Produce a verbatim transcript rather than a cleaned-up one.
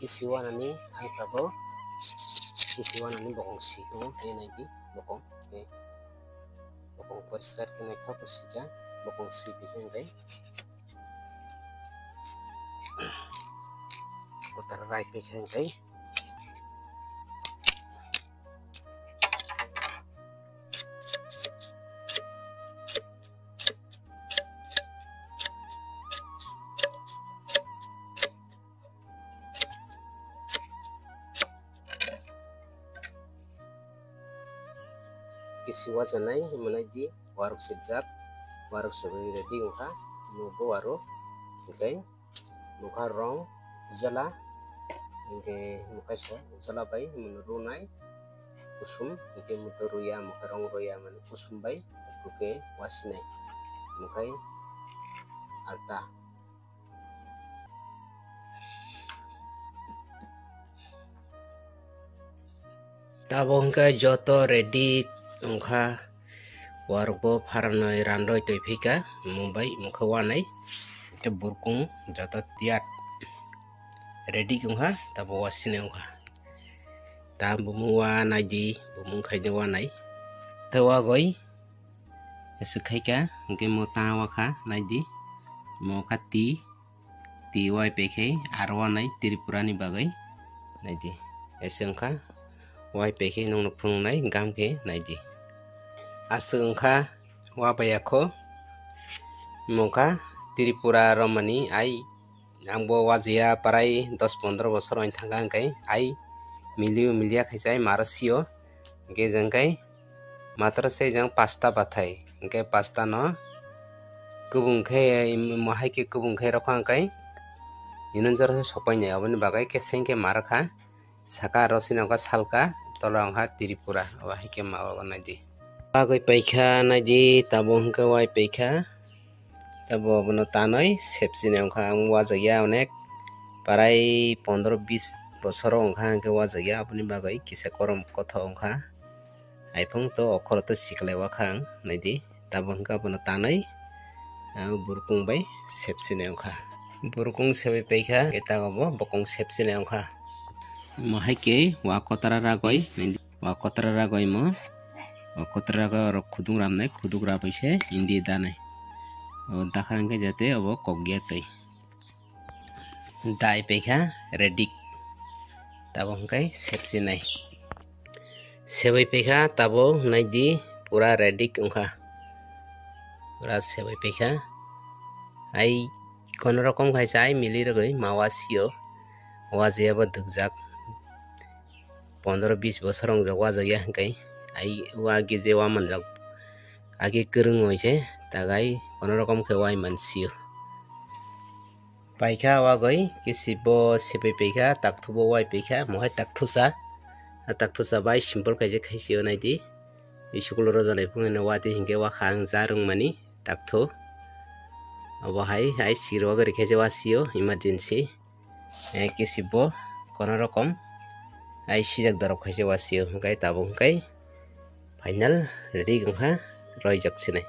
Kisi wanani ang tabuk, kisi wanani bokong si tongo, tei naidi bokong, tei bokong poriskar khe naithok khe sijak, bokong si bihing bai. Kotor rai pekha hingkai. Kisi wajanai hwnwi di, warok swijak, warok swijak ready wngkha, nugo warok, hingkai. Mokha rong ujala, hingke mokha sa ujala bai mano runai kusum, hingke moto ruya, mokha rong ruya mane kusum bai kuphur ke wasinai, mokhai alta. Tabuk hingke joto ready wngkha, warok bo pharanoi ranroi twi phika, mumbai mokhe wanai, tei burkung joto tiyar ready wngkha, tabuk wasinai wngkha. Tam bumung wa naidi, bumung khaidi wanai, tei wagoi aswk khaika, hingke mo ta wakha naidi, mo kati. Twi wai pekhe aro wanai Tripura ni bagwi naidi. Ese wngkha wai pekhe nongno phunuknai gam khe naidi. Aswk wngkha wa bai akho mokha Tripura romani ai angbo wajaya parai dos pondro bosor wng thangkha hwnkhe ai milio milia khaisa ai maro sio hwnkhe jengkai. Matwrwsai jang pasta bathai, hwnkhe pasta no kubung khe, im-, im-, hai khe kubung khe rokha hwnkhe inunjora se sopainai, aboni bagwi khe sengkhe ma rwkha, saka aro sini wngkha salka, tola wngkha Tripura, abo hai khe ma o naidi. Bagwi paikha naidi, tabuk hwnkhe wai paikha. Tabo abono tanwi sepsini wngkha, ang wajakya onek parai pondro bis bosoro wngkha, hwnkhe wajakya, aboni bagwi kisa korom kothok wngkha. Haiphang to okhoro to siklai wakha ang, naidi, tabo hwnkhe abono tanwi, ah, burkung bai sepsini wngkha. Burkung sebai paikha, hwnkhe tago bo bokong sepsini wngkha. Omo hai khe wa kotora ragwi, naidi. Wa kotora ragwi mo, wa kotora ragwi oro khudung ramnai, khuduk rabai se indi danai. O dakha hwnkhe jate obo kokya twi. Dai paikha ready. Tabo hwnkhe sepsinai. Sebai paikha tabo naidi pura ready wngkha. Pura sebai paikha. Ai kono rokom khaisa ai mili rwgwi ma wasio. Wajaya bo dukjak. Pondro bis bosor wngjak wajakya hwnkhe ai wa age je wa manjak age kwrwng oi se tagai kono rokom khe wai mansio. Paikha wagwi kisi bo sepai paikha, takthu bo wai paikha, mohai takthusa. A takthusa bai simple kaisa khaisio naidi. School o rwjaknai phungni watwi hinkhe wakha ang ja rwngmani takthu. Obo hai, hai siro gori khe je wasio emergency. Eh, kisi bo kono rokom ai sijak dorop khaisa wasio hwnkhe tabuk hwnkhe final ready wngkha roijak sinai.